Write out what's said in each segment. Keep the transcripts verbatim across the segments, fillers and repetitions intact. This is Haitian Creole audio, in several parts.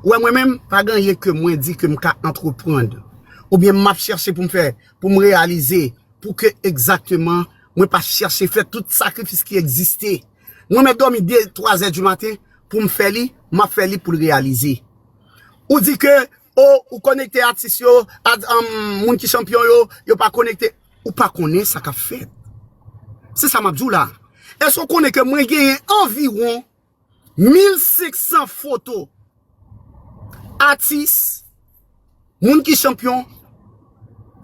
Ou wè, mwen menm, pa gen anyen ke mwen di ke m ka antreprann, oubyen m ap chèche pou m fè, pou m reyalize, pou ke egzakteman mwen pa chèche fè tout sakrifis ki egziste. Mwen mèt dòmi de, twa zè di maten pou m fè li, m ap fè li pou l reyalize. Ou di ke, o, ou konekte atis yo, at, um, moun ki chanpyon yo, yo pa konekte. Ou pa konnen sa k ap fèt. Se sa m ap di w la. Èske w konnen ke mwen genyen anviwon mil senk san foto atis, moun ki chanpyon,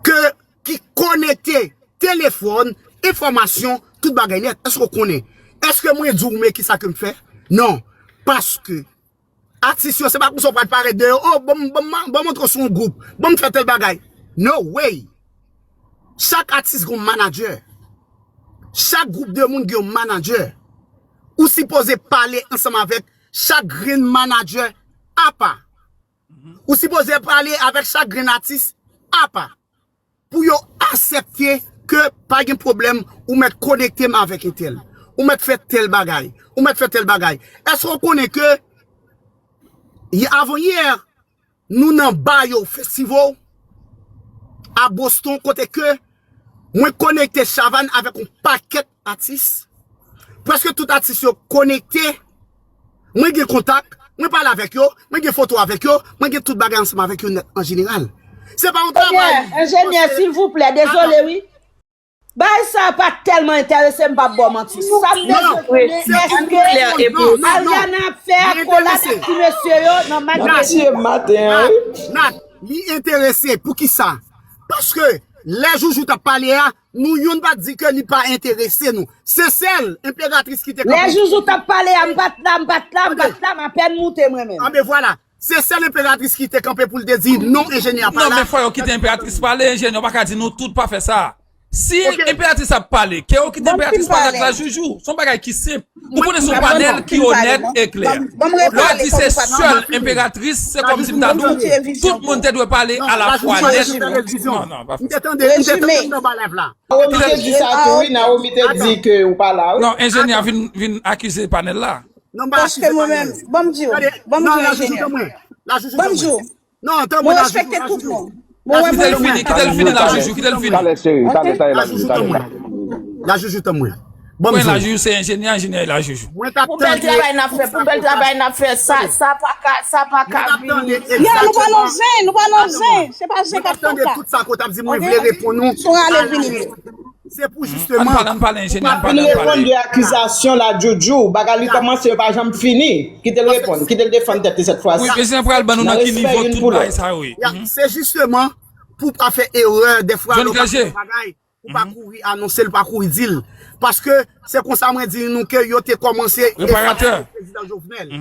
ke, ki konekte telefòn, enfòmasyon, tout bagay nèt. Èske w konnen? Èske mwen di w men kisa ke m fè? Non. Paske atis yo, se pa konsa w pral parèt deyò, o, ban m, ban m, ban m montre w sou yon gwoup, ban m fè tèl bagay. No way. Chak atis gen yon manadjè. Chak gwoup de moun gen yon manadjè. Ou sipoze pale ansanm avèk chak grenn manadjè apa. Ou sipoze pale avèk chak grenn atis apa. Pou yo aksepte ke pa gen pwoblèm, ou mèt konekte m avèk entèl. Ou mèt fè tèl bagay. Ou mèt fè tèl bagay. Èske w konnen ke y-, avan yè, nou nan Bayo Festival a Boston, kote ke mwen konekte Chavannes avèk yon pakèt atis. Prèske tout atis yo konekte. Mwen gen kontak, mwen pale avèk yo, mwen gen foto avèk yo, mwen gen tout bagay ansanm avèk yo nèt an jeneral. Se pa yon travay. Enjenyè, enjenyè, silvouplè, dezole wi. Bagay sa a pa tèlman enterese m, m p ap ba w manti. Sa m bezwen konnen, èske Aliana ap fè akolad ak ti mesye yo nan maten? Nat, Nat, li enterese. Poukisa? Paske lè Joujou t ap pale a, nou youn pa t di ke li pa enterese nou. Se sèl enperatris ki te kanpe. Lè Joujou t ap pale a, m pa t la, m pa t la, m pa t la, m apèn moute mwen menm. Anben vwala. Se sèl enperatris ki te kanpe pou l te di non, enjenyè a pa la. Non, men fò yo kite enperatris pale, enjenyè pa ka di nou tout pa fè sa. Si enperatris ap pale, ke yo kite enperatris pale ak Lajoujou. Se yon bagay ki senp. Ou konnen se yon panèl ki onèt e klè. Lè w di se sèl enperatris, se kòmsi m ta di w, tout moun te dwe pale alafwa nèt. Non, non, pa fè sa. Naomi te di sa tou, wi. Naomi te di ke ou pa la, wi. Non, enjenyè a vin, vin akize panèl la. Non, m pa akize panèl. Paske mwen menm, ban m di w, ban m di w, enjenyè. Ban m di w. Non, tann mwen, Lajoujou, Lajoujou. Kite l fini, kite l fini, Lajoujou, kite l fini. Talè, cheri, talè, talè, Lajoujou, talè. Lajoujou, tann mwen. Ban m di w. Lajoujou se enjenyè, enjenyè Lajoujou. Mwen t ap tande. Pou bèl travay n ap fè, pou bèl travay n ap fè, sa, sa pa ka, sa pa ka vini. Ya, nou pa nan zen, nou pa nan zen. Se pa zen k ap fè sa. Mwen t ap tande tout sa ke w t ap di, mwen vle reponn ou. Sou rale vini. Se pou jisteman. Ann pale, ann pale, enjenyè, ann pale, ann pale. Vin reponn de akizasyon la, Joujou. Bagay li kòmanse, yo pa janm fini. Kite l reponn, kite l defann tèt li sèt fwa sa. Wi, enjenyè pral ban nou nan ki nivo tout bagay sa yo ye. Se jisteman pou pa fè erè, dèfwa lè w pa fè yon bagay, ou pa kouri anonse l, pa kouri di l. Paske se konsa mwen di nou ke yo te kòmanse efase prezidan Jovenel.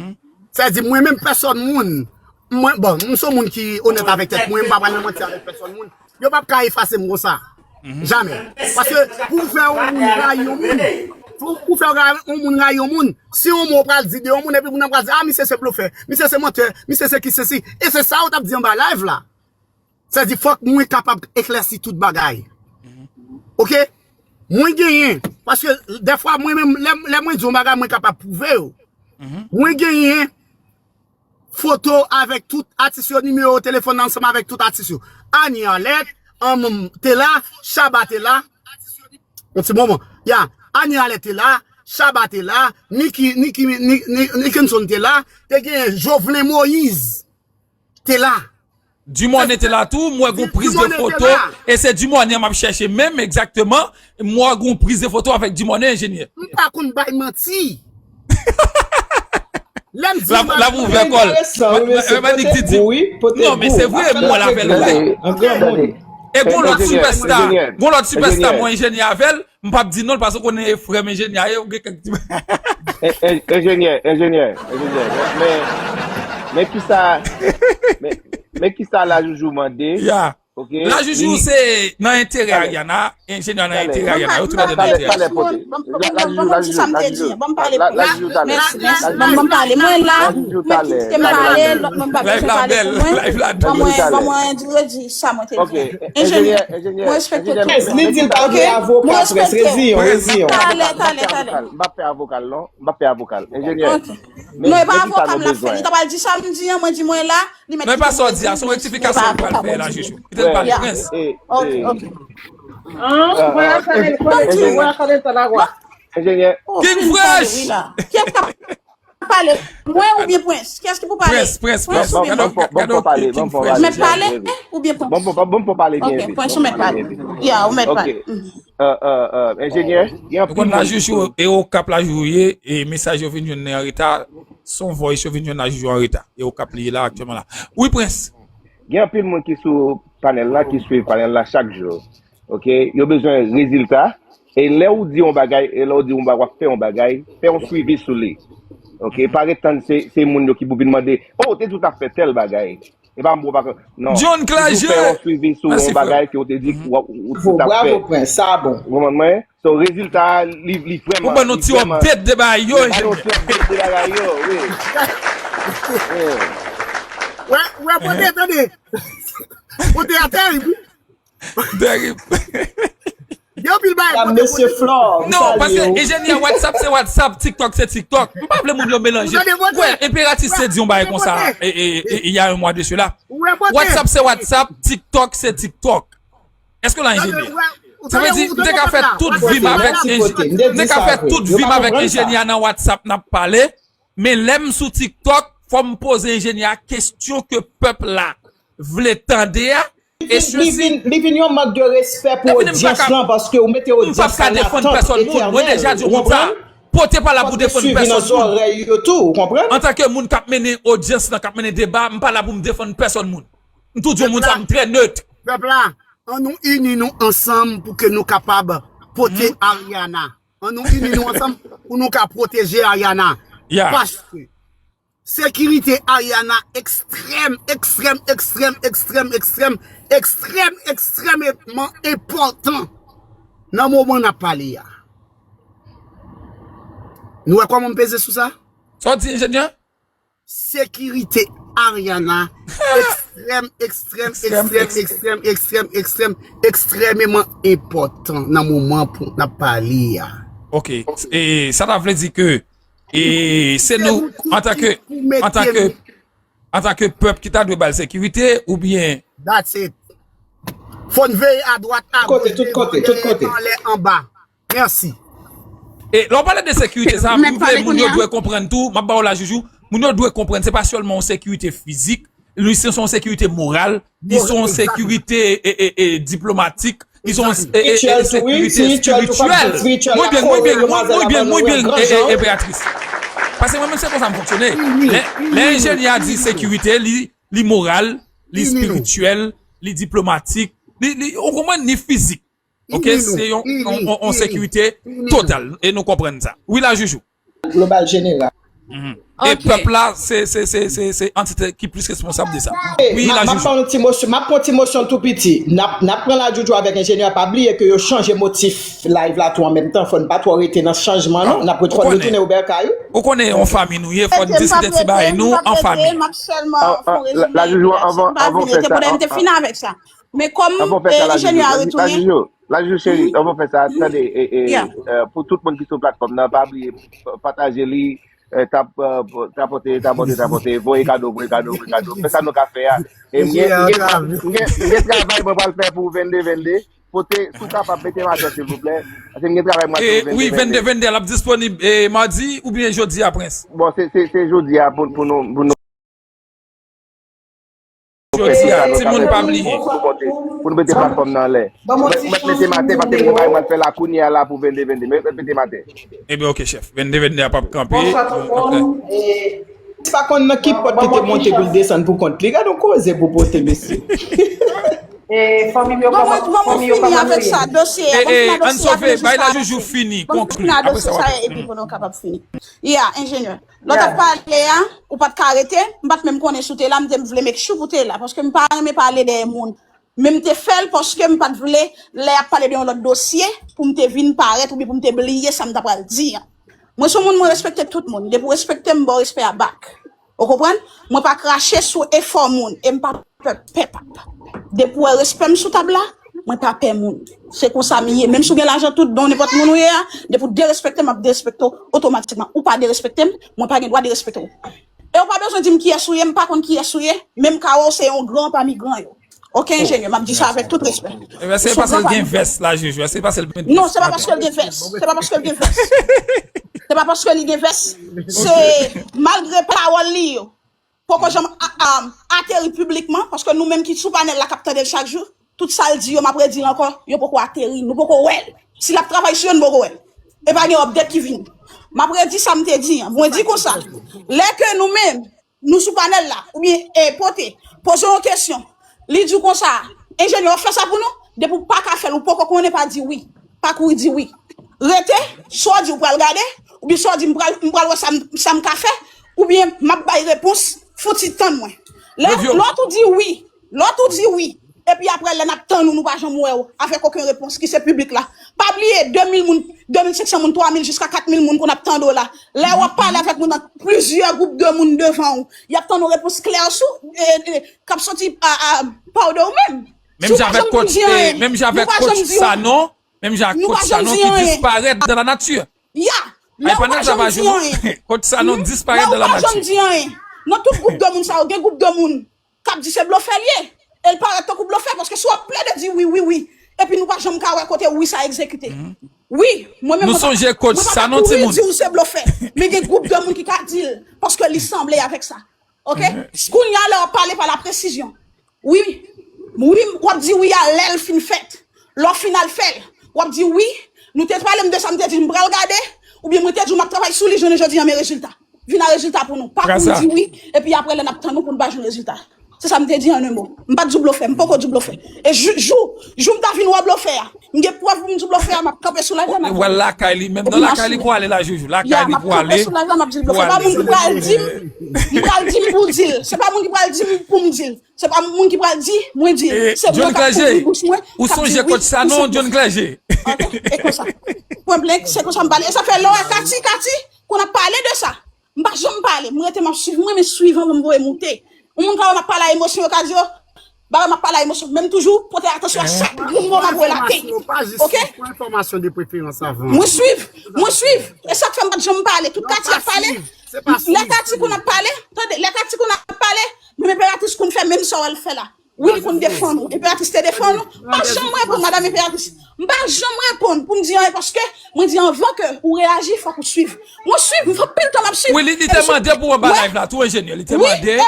Sa di mwen menm pèsòn moun, mwen, bon, m se yon moun ki onèt avèk tèt mwen, m pa pral nan manti avèk pèsòn moun. Yo p ap ka efase m konsa. Jamè. Paske pou w fè yon moun rayi yon moun, pou, pou fè yon moun rayi yon moun, si yon mo w pral di de yon moun, epi moun nan pral di, a, misye se blofè, misye se mantè, misye se ki sesi. E se sa yo t ap di anba live la. Sa di, fòk mwen kapab eklèsi tout bagay. Oke? Mwen genyen, paske dèfwa mwen menm, lè, lè mwen di yon bagay, mwen kapab pwouve yo. Mwen genyen foto avèk tout atis yo, nimewo telefòn ansanm avèk tout atis yo. Anie Arlette, um, te la, Shabba te la. Yon ti moman. Ya, Anie Arlette te la, Shabba te la, Nicky, Nicky, Ni-, Ni-, Nickenson te la, te gen Jovenel Moïse te la. Dumornay te la tou, m wè gon priz de foto, e se Dumornay m ap chèche menm, egzakteman, m wè gon priz de foto avèk Dumornay, enjenyè. M pa konn bay manti. Lè m di la, la pou ouvè kò l. Manik di, di. Non, men se vre, m wè l avè l vre. E gon lòt sipèsta, gon lòt sipèsta, mwen enjenyè avè l, m p ap di non l, paske w konnen e frè m enjenyè a ye, ou gen kèk ti. Enjenyè, enjenyè, enjenyè. Men, men kisa, men, men kisa Lajoujou mande? Ya. Lajoujou se nan enterè Ariana, enjenyè nan enterè Ariana, yo tou lè de nan enterè. Ban m di sa m te di an, ban m pale pou mwen. Mèsi, mèsi. Ban m pale. Mwen la, mwen kite m pale, lòt moun pa bezwen pale pou mwen. Ban mwen, ban mwen di, redi sa mwen te di. Enjenyè, mwen respekte tout moun. Li di l pa vle avoka, Prens, reziyen w, reziyen w. Talè, talè, talè. M p ap fè avoka l non, m p ap fè avoka l. Enjenyè. Non, e pa avoka m l ap fè. Li ta pral di sa m di an, mwen di mwen la, li mèt kite m redi. Non, e pa sa w di a, se yon rektifikasyon li pral fè la, Joujou. Kite l pale, Prens. Ok, ok. Enjenyè. King Fresh! Kiyès k ap pale? Mwen oubyen Prens? Kiyès ki pou pale? Prens, Prens, Prens. Gade yon, gade yon King Fresh. Mèt pale, eh, oubyen Prens? Bon, bon, bon, bon, pale byen vit. Ok, Prens, ou mèt pale. Ya, ou mèt pale. Enjenyè, gen anpil moun. Ou konn la Joujou, e Okap la Joujou ye, e mesaj yo vin jwenn li an reta, se yon voice yo vin jwenn la Joujou an reta. E Okap li ye la, aktyèlman la. Wi, Prens. Gen anpil moun ki sou panèl la, ki swiv panèl la chak jou. Ok, yo bezwen rezilta. E lè ou di yon bagay, e lè ou di yon bagay, w ap fè yon bagay, fè yon swivi sou li. Ok, pa ret tann se, se moun yo ki pou vin mande, oh, ou te di w t ap fè tèl bagay. E pa m pou w pa. Non. John Clage! Toujou fè yon swivi sou yon bagay ke w te di w ap, ou, ou, ou t ap fè. Bravo, Prens, sa bon. Ou konprann mwen? So, rezilta a, li, li vrèman. Ou ban nou ti update de bagay yo, enjenyè. Ban nou ti update de bagay yo, wi. Wè, wè, pote, tande. Pote a tèrib, wi. Tèrib. Gen anpil bagay. Mesye Flore, non, paske enjenyè, WhatsApp se WhatsApp, TikTok se TikTok. Nou pa vle moun yo melanje. Kwè, Enperatrice te di yon bagay konsa, e, e, e, il y a un mois de cela. WhatsApp se WhatsApp, TikTok se TikTok. Èske w la, enjenyè? Sa vle di, m te ka fè tout vi m avèk enj-, m te ka fè tout vi m avèk enjenyè nan WhatsApp, n ap pale. Men lè m sou TikTok, fò m poze enjenyè a kesyon ke pèp la vle tande a. E li vin, li vin yon mank de respè pou odyans lan, paske ou mete odyans lan an atant etènèl, ou konprann? Pote pa la pou defann pèsonn moun. Fòk te swivi nan zòrèy yo tou, ou konprann? Antanke moun k ap mennen odyans lan, k ap mennen deba, m pa la pou m defann pèsonn moun. M tou di yon moun sa, m trè nèt. Pèp la, ann nou ini nou ansanm pou ke nou kapab pote Ariana. Ann nou ini nou ansanm pou nou ka pwoteje Ariana. Paske sekirite Ariana ekstrèm, ekstrèm, ekstrèm, ekstrèm, ekstrèm, ekstrèm, ekstrèmman enpòtan nan moman n ap pale a. Nou wè kòman m peze sou sa? Sa w di, enjenyè? Sekirite Ariana ekstrèm, ekstrèm, ekstrèm, ekstrèm, ekstrèm, ekstrèm, ekstrèmeman enpòtan nan moman pou n ap pale a. Ok. E sa ta vle di ke, e se nou, antanke, antanke, antanke pèp ki ta dwe ba l sekirite, oubyen? That's it. Fò n veye adwat, agoch, tout kote, tout kote, tout kote, anlè, anba. Mèsi. E lè w pale de sekirite sa, m vle moun yo dwe konprann tou, m ap ba w la Joujou, moun yo dwe konprann se pa sèlman yon sekirite fizik, li se yon sekirite moral, li se yon sekirite, e, e, e, diplomatik, li se yon, e, e, e, sekirite espirityèl. Mwen byen, mwen byen, mwen byen, mwen byen, e, e, e, Beatrice. Paske mwen menm se konsa m fonksyone. Lè, lè enjenyè a di sekirite, li, li moral, li espirityèl, li diplomatik, li, li, ou konprann, li fizik. Ok, se yon, yon, yon, yon sekirite total. E nou konprann sa. Wi, la Joujou. Global jeneral. E pèp la, se, se, se, se, se antite ki plis responsab de sa. Wi, la Joujou. M ap pran yon ti mosyon, m ap pran yon ti mosyon tou piti. N ap, n ap pran la Joujou avèk enjenyè. Pa bliye ke yo chanje motif live la tou an menm tan. Fò n pa twò rete nan chanjman, non. N ap ret-, fò n retounen Oberkayi. Ou konnen yon fanmi nou ye, fò n diskite ti bagay nou an fanmi. M ap sèlman fè yon rezime. La Joujou, anvan, anvan w fè sa. Te fini avèk sa. Men kòm, e, enjenyè a retounen. La Joujou, cheri, anvan w fè sa, tande, e, e, e, pou tout moun ki sou platfòm nan, pa bliye, pataje li, e, tap, e, tapote, tapote, tapote, voye kado, voye kado, voye kado. Fè sa nou ka fè a. E m gen, m gen, m gen, m gen travay mwen pral fè pou vennde vennde. Pote, si w kapab, mete m atè, silvouplè. Paske m gen travay mwen fè pou vennde vennde. E, wi, vennde vennde a, l ap disponib, e, madi oubyen jodi a, Prens? Bon, se, se, se jodi a pou, pou nou, pou nou. Jodi a, timoun pa bliye. Pou nou mete platfòm nan anlè. Mwen, mwen mete maten, paske mwen mwen fè la kounye a la pou vennde vennde. Mwen mete maten. Ebyen, ok, chèf. Vennde vennde a p ap kanpe. Bonswa tout moun. E, m pa konn nan ki pòt li te monte pou l desann pou kont li. Gade yon koze pou pote, mesye. E, fanmi m yo kòman, fanmi yo kòman nou ye? E, e, ann sove, bay la Joujou fini, konkli. Apre sa, w ap. Epi pou nou kapab fini. Ya, enjenyè. Lè w t ap pale a, ou pa t ka rete, m pa t menm konnen si w te la, m te vle make sure pou w te la, paske m pa renmen pale dèyè moun. Men m te fè l paske m pa t vle, lè y ap pale de yon lòt dosye, pou m te vin parèt oubyen pou m te bliye sa m ta pral di an. Mwen se yon moun, mwen respekte tout moun. Depi w respekte m, m ba w respè a back. Ou konprann? Mwen pa krache sou efò moun e m pa pè pèp. Depi w wè respè m sou tab la, mwen pa pè moun. Se konsa m ye. Menm si w gen lajan tout, don nenpòt moun ou ye a, depi w derespekte m, m ap derespekte w otomatikman. Ou pa derespekte m, mwen pa gen dwa derespekte w. E w pa bezwen di m kiyès ou ye, m pa konn kiyès ou ye, men m ka wè w se yon gran pami gran yo. Oke, enjenyè, m ap di sa avèk tout respè. Ebyen, se paske l gen vès la, Joujou. Se paske l gen vès. Non, se pa paske l gen vès. Se pa paske l gen vès. Se pa paske li gen vès. Se malgre pawòl li yo poko janm a- a- ateri piblikman, paske nou menm ki sou panèl la k ap tande l chak jou, tout sa l di yo, m ap redi l ankò, yo poko ateri, nou poko wè l. Si l ap travay sou yo, nou poko wè l. E pa gen update ki vini. M ap redi sa m te di an. Mwen di konsa, lè ke nou menm, nou sou panèl la, oubyen e pote, poze yon kesyon, li di w konsa, enjenyè, w ap fè sa pou nou? Depi w pa ka fè l, ou poko konnen, pa di wi. Pa kouri di wi. Rete, sa w di w pral gade, oubyen sa w di m pral, m pral wè sa m, sa m ka fè, oubyen m ap bay repons, fouti tann mwen. Lè, lè w tou di wi, lè w tou di wi, epi apre lè n ap tann ou, nou pa janm wè w avèk okenn repons ki se piblik la. Pa bliye, de mil moun, de mil senk san moun, twa mil jiska kat mil moun konn ap tande w la. Lè w ap pale avèk moun nan plizyè gwoup de moun devan w, y ap tann yon repons klè sou, e, e, k ap soti a, a, pa w de w menm. Menm jan avèk kòt, e, menm jan avèk kòt Sanon, menm jan ak kòt Sanon ki disparèt dans la nature. Ya, lè w pa janm di anyen. Kòt Sanon disparèt dans la nature. Lè w pa janm di anyen. Nan tout gwoup de moun sa yo, gen gwoup de moun k ap di se blofè l ye. E l parèt tankou blofè, paske si w ap plede di wi, wi, wi, epi nou pa janm ka wè kote wi sa egzekite. Wi, mwen menm, mwen pa ka kouri di w se blofè. Men gen gwoup de moun ki ka di l, paske li sanble avèk sa. Oke? Kounye a, lè w ap pale pa la presizyon. Wi, wi, w ap di wi a lè l fin fèt. Lè w fin al fè l, w ap di wi, nou te pale m de sa, m te di m pral gade, oubyen mwen te di w m ap travay sou li jounen jodi a, men rezilta. Vin a rezilta pou nou. Pa kouri di wi, epi apre lè n ap tann ou pou n pa jwenn rezilta. Se sa m te di an en mo. M pa t di w blofè, m poko di w blofè. E jou, jou, jou m ta vin wè blofè a, m gen prèv pou m di w blofè a, m ap kanpe sou live la, m ap di w. Ou al lakay li, menm nan lakay li pou ale la, Joujou. Lakay li pou ale. Ya, m ap kanpe sou live la, m ap di l blofè. Se pa moun ki pral di m, m pral di m pou di l. Se pa moun ki pral di m pou m di l. Se pa moun ki pral di, mwen di l. Se mwen k ap kouvri bouch mwen, k ap di wi, wi, se blofè. Oke, e konsa. Pwen blank, se konsa m pale. E sa fè lè w wè Kati, Kati, konn ap pale de sa. M pa janm pale, m rete m ap swiv, mwen men swiv anvan m voye moute. Yon moun ka wè m ap pale a emosyon, yo ka di yo, bagay m ap pale a emosyon. Men m toujou pote atansyon a chak grenn mo m ap relate. Oke? Pou enfòmasyon de preferans avan. Mwen swiv, mwen swiv. E sa k fè m pa t janm pale. Tout Kati ap pale. Lè Kati konn ap pale, tande, lè Kati konn ap pale, menm Enperatris konn fè menm sa w al fè la. Wi, li konn defann ou. Enperatris te defann ou. M pa janm reponn, madanm Enperatris. M pa janm reponn pou m di anyen, paske mwen di anvan ke ou reyaji, fòk ou swiv. Mwen swiv, m fè anpil tan m ap swiv. Wi, li, li te mande pou w anba live la tou, enjenyè. Li te mande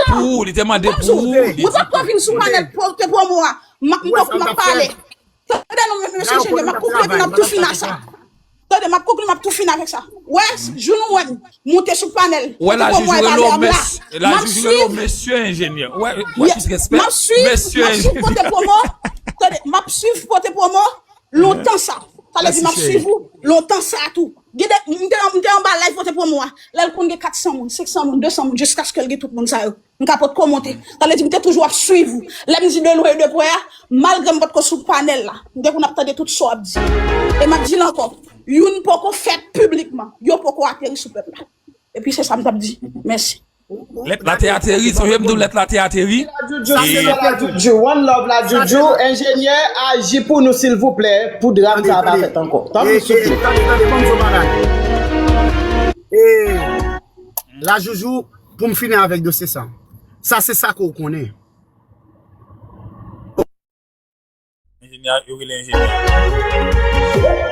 pou ou, li te mande pou ou. Mwen pa t ko vin sou panèl pote pwomo a. M ap, m poko, m ap pale. Tande non, mesye enjenyè, m ap koupe epi n ap tou fini a sa. Tande, m ap konkli, m ap tou fini avèk sa. Wè, jou nou wè m moute sou panèl, pote pwomo a e pale a m la. M ap swiv. Mesye enjenyè. Wè, wè, plis respè. M ap swiv, m ap swiv pote pwomo. Tande, m ap swiv pote pwomo lontan sa. Sa vle di m ap swiv ou lontan sa tou. Gen de, m te, m te anba live pote pwomo a. Lè l konn gen kat san moun, senk san moun, de san moun, jiskaske l gen tout moun sa yo. M ka potko monte. Sa vle di m te toujou ap swiv ou. Lè m di de lwen e de prè a, malgre m potko sou panèl la, m te konn ap tande tout sa w ap di. E m ap di l ankò, youn poko fèt piblikman. Yo poko ateri sou pèp la. Epi se sa m t ap di. Mèsi. Lèt la te ateri, sonje m di w lèt la te ateri. Sa se lèt la Joujou. One love la Joujou. Enjenyè, aji pou nou silvouplè, pou dram sa pa fèt ankò. Tanpri, souple. Tande, tande, ban m di w bagay. E, la Joujou, pou m fini avèk dosye sa. Sa se sa ke w konnen. Enjenyè, yo rele enjenyè.